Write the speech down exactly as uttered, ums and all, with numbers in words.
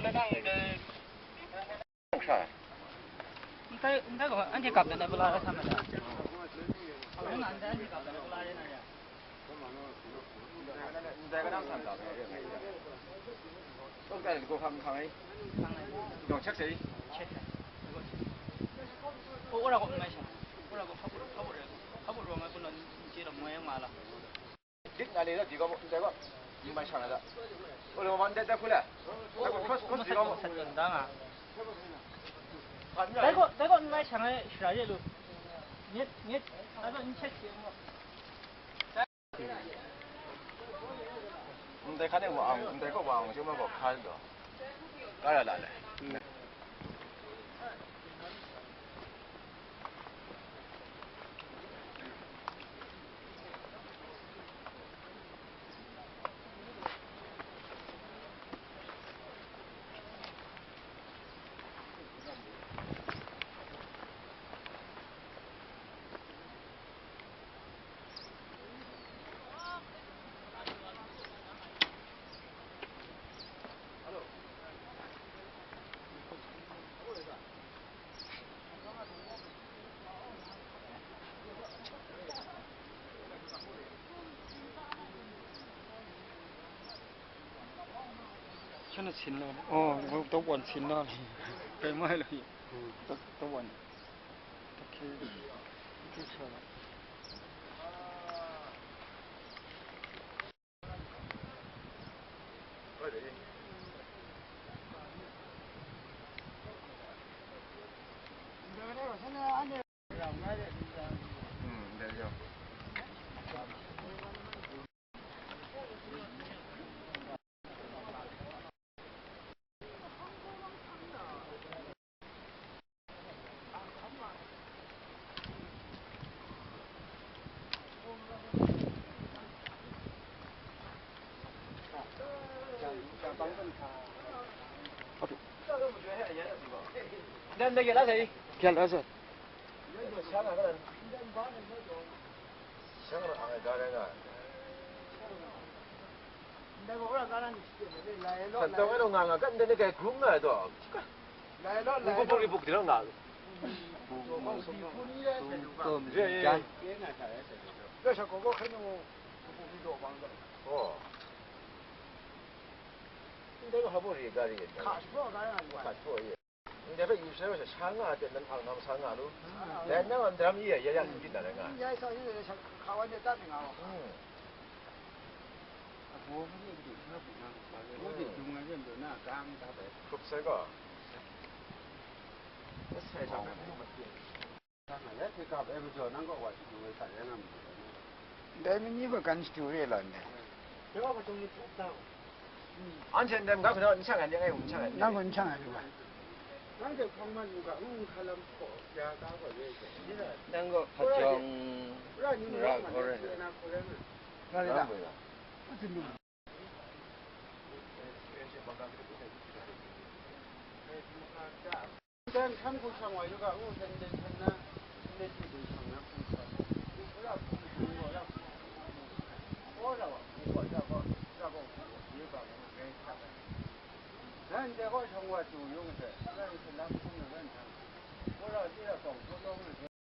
Ndai, ndai gaw, anhte kap dan ai pala rai sa ma ta? Ndai anhte kap dan ai pala rai na ya? Ndai ka nang san ta? Tawng tai ni gaw hkang hkang ai. Hkang ai. Yawng check sai. Check ai. O, ora gaw n mai sha. Ora gaw hpa bu, hpa bu rai. Hpa bu rawng ai kun gaw n chye rawng moi nga la. Dik na le da, di gaw, ndai gaw, n mai shang na da. O, le, man, dai, dai, hku le. Dai gaw, cross, cross, di gaw. Dai gaw, dai gaw, n mai shang ai shara ye lu. Nyet, nyet, dai gaw, n chet, ndai hkan e wa ang, ndai gaw wa ang, chyum gaw hkan daw. Ka ra la le. Shanhte sin la, oh, tawk wan sin la, kai mai la, tawk, tawk wan, tawk hkye, tawk hkye sha la. Kya la sa? Shan taw e lo nga nga, kan de ne kai grung nga do. Lai lo, lai lo. Buk buk buk di lo nga. Buk buk buk. Ye, ye, ye. Oh. Ndai lo hpa ri ga ri. Ka shwa ga ya. Ka shwa ye. Ndai hpe yu sai wa sha nga de nan ang nam sa nga lu. Dai nang an dam ye ya ya yin na nga. Ya sa ye ya sha ka wa ne ta ni nga wa. Hmm. Krup sai gaw. Sai sa me. Dai mi ni ba kan shadu re la ndai. Anhte ndai n ga hku na n shang ai, n shang ai, n shang ai. Nang gaw n shang ai lu ga. Nanhte hpang man u ga, n hkalam hpaw ya ga gaw re ai. Nang gaw hpajawng ra hkaw rai. Nga re da. Dan hkan hku shang wa yu ga, ngu dan dan hkan na, ndai hte dai shang na hku shang. Ra hku shang wa, ra hku shang wa. Ko ra wa, ko wa, ra wa, ra wa, ko wa, ye ba wa, rai sa wa. Dan ndai kaw shang wa tu yu masai.